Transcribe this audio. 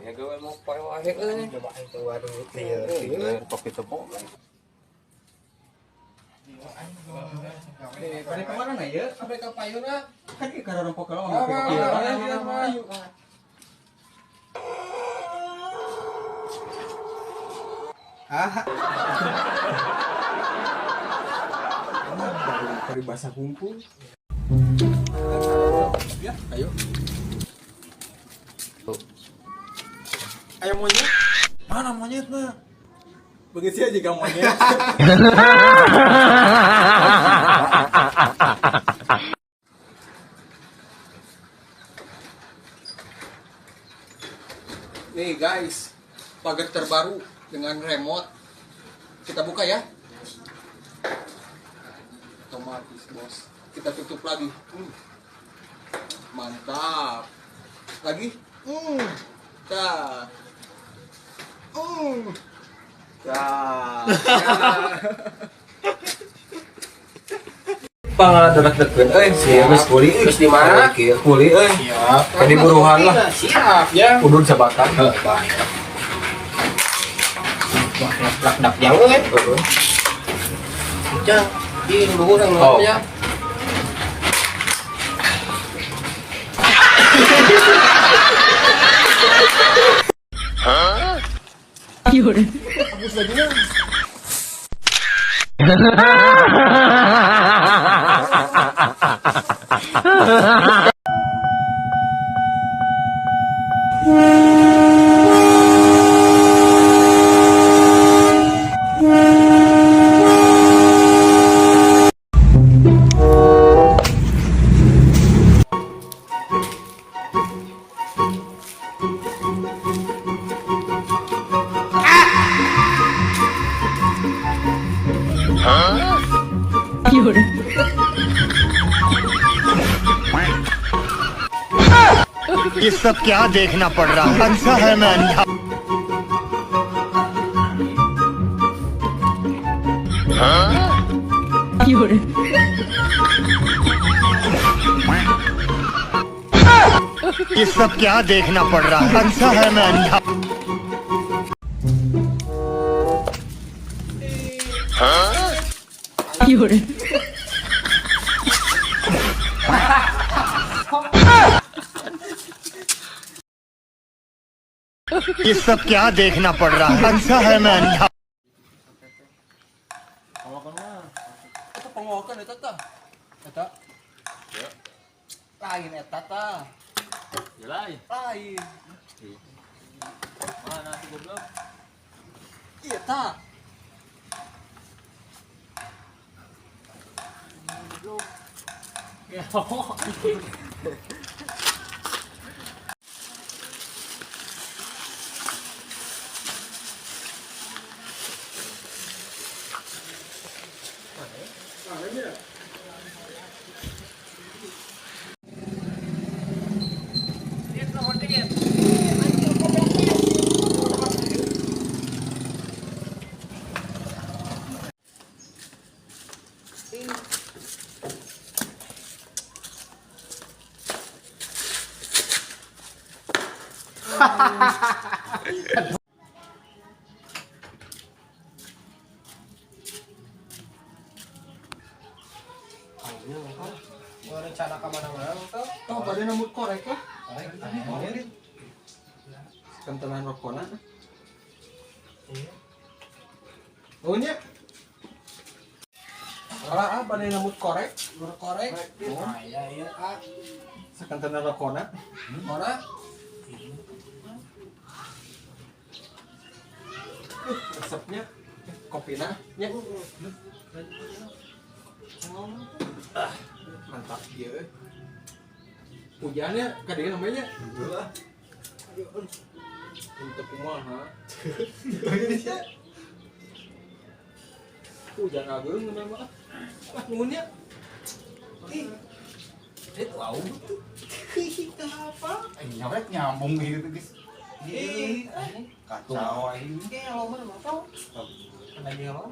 Ya gawe mau poe wae euy. Coba itu waduh lieur. Lieur kopi tepung. Eh, pada kemana na ya? Sampai ka payuna. Kan ieu karena rompok kalau Ah, ngopi. ah, Ayo. Ah, Dari bahasa kumpul. Ya, ayo. Ayo monyet. mana monyetnya? Begitu aja kamu monyet. Nih guys, pagar terbaru dengan remote. Kita buka ya. Otomatis bos. Kita tutup lagi. Mantap. Lagi. Dah. Dah. Pangaladrak-drakkeun euy, si geus kuli Geus di mana? Kieu kuli euy. Siap. Tadi buruhan lah. Siap ya. Kudu jabatan. Wah, lak dak jauh kan? Heeh. Jang, di luhur yang Oh. ya. Hapus bajunya. ये सब क्या देखना पड़ रहा है? अच्छा है मैं अंधा। ये सब क्या देखना पड़ रहा है? अच्छा है मैं अंधा। ये सब क्या देखना पड़ रहा है? अच्छा है मैं अंधा। Eta pengokan eta tah. Eta. Lain eta tah. Lain. Lain. Mana si goblok? Iya tah. Ya. Mau rencana ke mana-mana tuh? Oh, pada nambut korek lah. Kentelan rokona. Oh nya. Alah, ah, pada nambut korek, Korek. Oh. Nah, iya iya ah. Sakentenan rokona. Mana? Resepnya kopina nya. Ah, mantap ieu. Hujannya ka dieu namanya. Untuk kumaha? Hujan ageung nama. Ah, nuhun nya. Ih. Itu au tuh. Apa? Nyampe nyambung gitu guys. Ih, Kacau ini. kayak lo mana mau tau? Lagi lo.